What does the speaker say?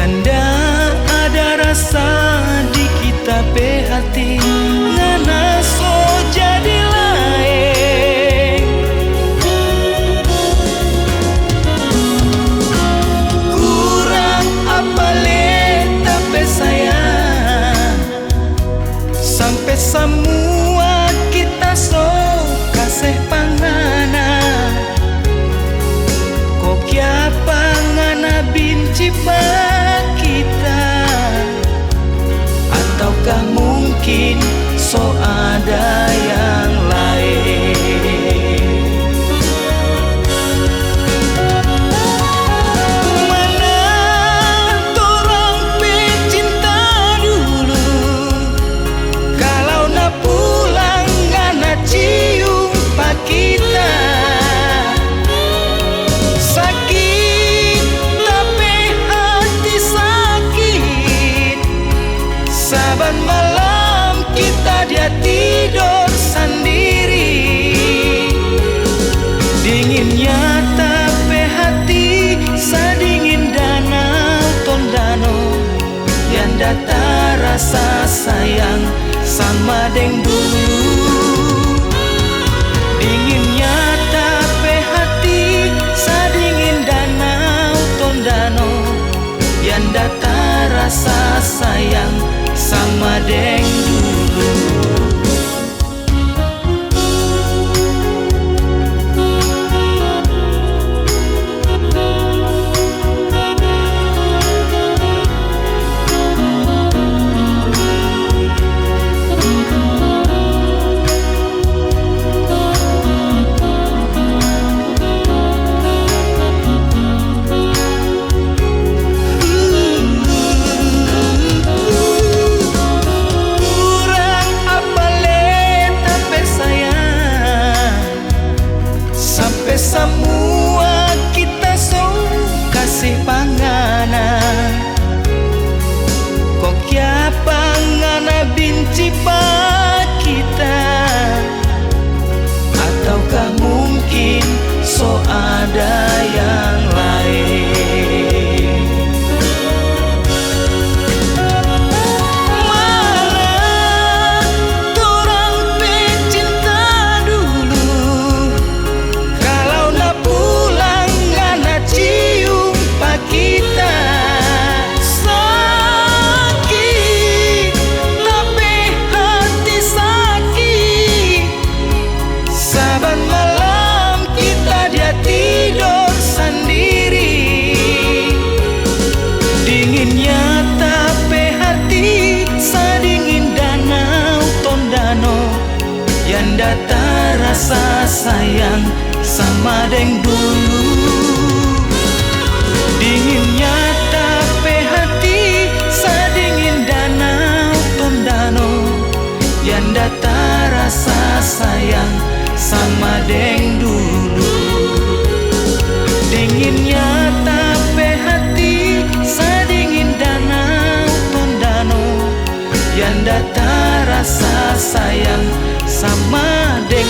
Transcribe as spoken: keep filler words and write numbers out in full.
Nda ada rasa di hita pe hati, ngana so jadi lae. Kurang apa leta pe sayang, sampe samua hita so kasih panganan. Kok kiapa ngana binci pa hita? Ataukah mungkin so ada yang lain? Mana torang pe cinta dulu, kalau na pulang ngana cium pa hita. Sakit, tapi hati sakit. Saban malam hita dia tidur sandiri. Dinginnya tape hati sadingin Danau Tondano. Yang nda tarasa sayang sama deng dulu. Dinginnya tape hati sadingin Danau Tondano. Yang nda tarasa sayang sama deng dulu. Kurang apa leta pe sayang, sampe samua hita so kasih panganan. Kok kiapa ngana binci pa hita? Ataukah mungkin so ada yang lain? Mana torang pe cinta dulu, kalau na pulang ngana cium pa hita. Sakit, tape hati sakit. Saban malam hita dia tidur sandiri. Dinginnya tape hati sadingin Danau Tondano. Yang nda tarasa sayang sama deng dulu. Dinginnya tape hati sadingin Danau Tondano. Yang nda tarasa sayang sama deng dulu. Dinginnya tape hati sadingin Danau Tondano. Yang nda tarasa sayang sama deng